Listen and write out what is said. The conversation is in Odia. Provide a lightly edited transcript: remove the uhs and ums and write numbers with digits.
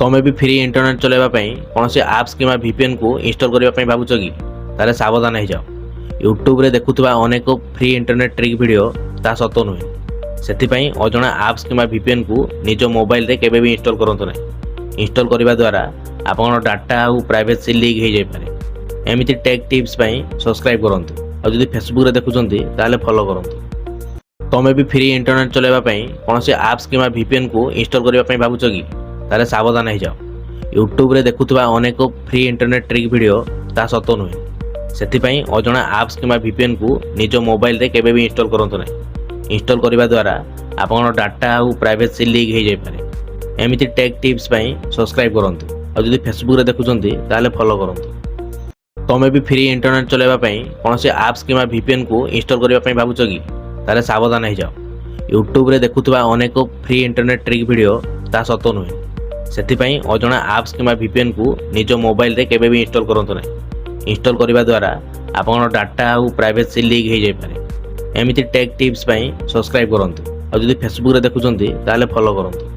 ତମେ ବି ଫ୍ରି ଇଣ୍ଟରନେଟ୍ ଚଲାଇବା ପାଇଁ କୌଣସି ଆପ୍ସ କିମ୍ବା ଭିପିଏନ୍କୁ ଇନଷ୍ଟଲ୍ କରିବା ପାଇଁ ଭାବୁଛ କି? ତାହେଲେ ସାବଧାନ ହେଇଯାଅ। ୟୁଟ୍ୟୁବରେ ଦେଖୁଥିବା ଅନେକ ଫ୍ରି ଇଣ୍ଟରନେଟ୍ ଟ୍ରିକ୍ ଭିଡ଼ିଓ, ତାହା ସତ ନୁହେଁ। ସେଥିପାଇଁ ଅଜଣା ଆପ୍ସ କିମ୍ବା ଭିପିଏନ୍କୁ ନିଜ ମୋବାଇଲରେ କେବେ ବି ଇନଷ୍ଟଲ୍ କରନ୍ତୁ ନାହିଁ। ଇନଷ୍ଟଲ୍ କରିବା ଦ୍ୱାରା ଆପଣଙ୍କ ଡାଟା ଆଉ ପ୍ରାଇଭେସି ଲିକ୍ ହେଇଯାଇପାରେ। ଏମିତି ଟେକ୍ ଟିପ୍ସ ପାଇଁ ସବସ୍କ୍ରାଇବ୍ କରନ୍ତୁ ଆଉ ଯଦି ଫେସବୁକ୍ରେ ଦେଖୁଛନ୍ତି, ତାହେଲେ ଫଲୋ କରନ୍ତୁ। ତମେ ବି ଫ୍ରି ଇଣ୍ଟରନେଟ୍ ଚଲାଇବା ପାଇଁ କୌଣସି ଆପ୍ସ କିମ୍ବା ଭିପିଏନ୍କୁ ଇନଷ୍ଟଲ୍ କରିବା ପାଇଁ ଭାବୁଛ କି? ତାହେଲେ ସାବଧାନ ହେଇଯାଅ। ୟୁଟ୍ୟୁବରେ ଦେଖୁଥିବା ଅନେକ ଫ୍ରି ଇଣ୍ଟରନେଟ୍ ଟ୍ରିକ୍ ଭିଡ଼ିଓ, ତାହା ସତ ନୁହେଁ। ସେଥିପାଇଁ ଅଜଣା ଆପ୍ସ କିମ୍ବା ଭିପିଏନ୍କୁ ନିଜ ମୋବାଇଲରେ କେବେ ବି ଇନଷ୍ଟଲ୍ କରନ୍ତୁ ନାହିଁ। ଇନଷ୍ଟଲ୍ କରିବା ଦ୍ୱାରା ଆପଣଙ୍କ ଡାଟା ଆଉ ପ୍ରାଇଭେସି ଲିକ୍ ହେଇଯାଇପାରେ। ଏମିତି ଟେକ୍ ଟିପ୍ସ ପାଇଁ ସବସ୍କ୍ରାଇବ୍ କରନ୍ତୁ ଆଉ ଯଦି ଫେସବୁକ୍ରେ ଦେଖୁଛନ୍ତି, ତାହେଲେ ଫଲୋ କରନ୍ତୁ। ତମେ ବି ଫ୍ରି ଇଣ୍ଟରନେଟ୍ ଚଲାଇବା ପାଇଁ କୌଣସି ଆପ୍ସ କିମ୍ବା ଭିପିଏନ୍କୁ ଇନଷ୍ଟଲ୍ କରିବା ପାଇଁ ଭାବୁଛ କି? ତାହେଲେ ସାବଧାନ ହେଇଯାଅ। ୟୁଟ୍ୟୁବରେ ଦେଖୁଥିବା ଅନେକ ଫ୍ରି ଇଣ୍ଟରନେଟ୍ ଟ୍ରିକ୍ ଭିଡ଼ିଓ, ତାହା ସତ ନୁହେଁ। ସେଥିପାଇଁ ଅଜଣା ଆପ୍ସ କିମ୍ବା ଭିପିଏନ୍କୁ ନିଜ ମୋବାଇଲରେ କେବେ ବି ଇନଷ୍ଟଲ୍ କରନ୍ତୁ ନାହିଁ। ଇନଷ୍ଟଲ୍ କରିବା ଦ୍ୱାରା ଆପଣଙ୍କ ଡାଟା ଆଉ ପ୍ରାଇଭେସି ଲିକ୍ ହେଇଯାଇପାରେ। ଏମିତି ଟେକ୍ ଟିପ୍ସ ପାଇଁ ସବସ୍କ୍ରାଇବ୍ କରନ୍ତୁ ଆଉ ଯଦି ଫେସବୁକ୍ରେ ଦେଖୁଛନ୍ତି, ତାହେଲେ ଫଲୋ କରନ୍ତୁ।